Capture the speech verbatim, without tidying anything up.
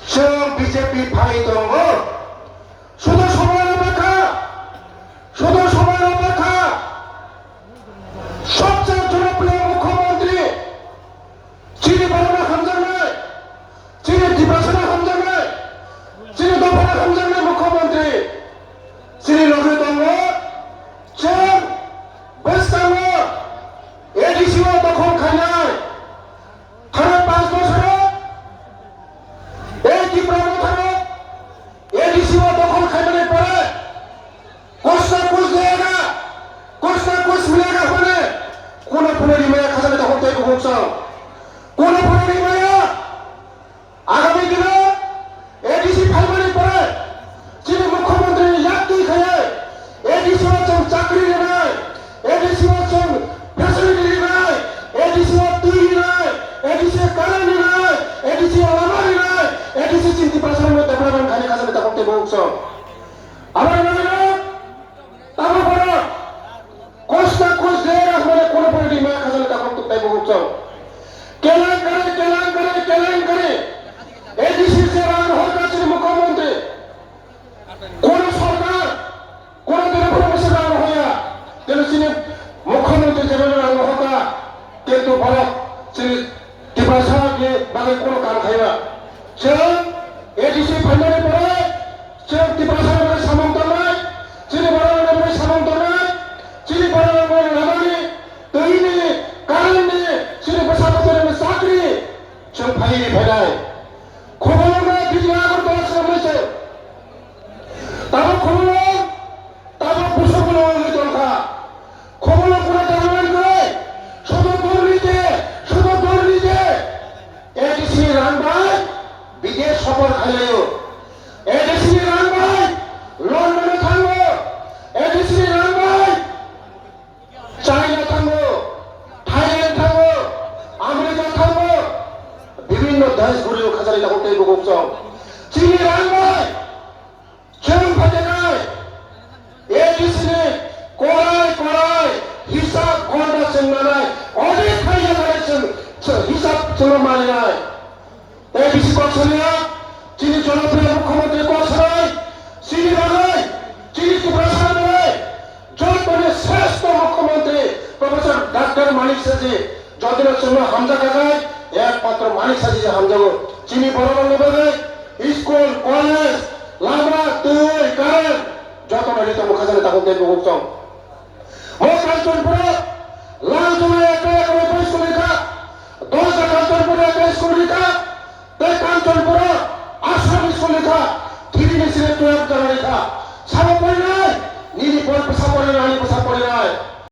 Chwng B J P phai tongo. Sudo somoy rw kha, sudo somoy rw kha. Sobse jonopriyo mukhyamantri, chini borokno hamjaknai, chini Tiprasano hamjaknai, chini dophano hamjaknai mukhyamantri, chini logi tongo. Chwng bwskango A D C o dokhol khainai. Thangwi panch bosoro ei Tipra Motha rok A D C o dokhol khaimani pore kuch na kuch dega, kuch na kuch milega hone kuno phano rimaya khajani dokhol tei bukhuk song. Kuno phano rimaya. Agami dino A D C phaimani pore chini mukhyamantri ni yak twi khaiwi A D C o chwng chakri rinai, A D C o chwng facility rinai, A D C o twi rinai, A D C o current rinai, A D C o lama rinai, A D C chini Tiprasa rokno development khaina khajani takhuk tei bukhuk song. Aboni bagwino tabuk borok kuch na kuch dega hwnwi kuno phano rimaya khajani takhuk tei bukhuk song. Kelenkari, kelenkari, kelenkari. A D C je rang rohorkha chini mukhyamantri. Kono sorkar, kono dino kono bwswk rang rohorya. Tei chini mukhyamantri je rang rohorkha, kintu borok chini Tiprasa ni bagwi kono kam khaiya. Chwng A D C phaimani pore chwng Tiprasa ni bagwi samung tangnai, chini borok rok ni bagwi samung tangnai, chini borok rok ni lamani, twi ni, current ni, chini bwsa bwtwi rok ni chakri chwng phaiwi phainai. Khumulwng no B J P Agartala swnamnai se. Tabuk Khumulwng, tabuk busuk no wngwi tongkha. Khumulwng kura tangmani kwrwi, sudu durniti, sudu durniti. A D C ni rang bai bidesh sopor khailaio. A D C ni rang bai London o thango. A D C ni rang bai China thango, Thailand thango, America thango, bibhinno desh guriyo khajani takhuk tei bukhuk song. Chini rang bai chwng phaikhe nai, A D C ni korai korai hisab ghonta chwng nanai, audit khai ya nai chwng, chwng hisab chwngno maninai. A D C kok saniya, chini jonopriyo mukhyamantri kok sanai, chini bagwi, chini Tiprasa bagwi, jotoni shreshto mukhyamantri Professor Doctor Manik Saha ji, jotino chwngno hamjaknai, ekmatro Manik Saha ji hamjago. Chini bororokni bagwi school, college, lama, twi, current, jotono ri tongo khajani takhuk tei bukhuk song. Mo Kanchanpuro Lalchowra ekta ekta school rikha, Dosa Kanchanpuro ekta school rikha, tei Kanchanpuro Ashram school rikha, three ni sini twelve jora rikha. Sabo poina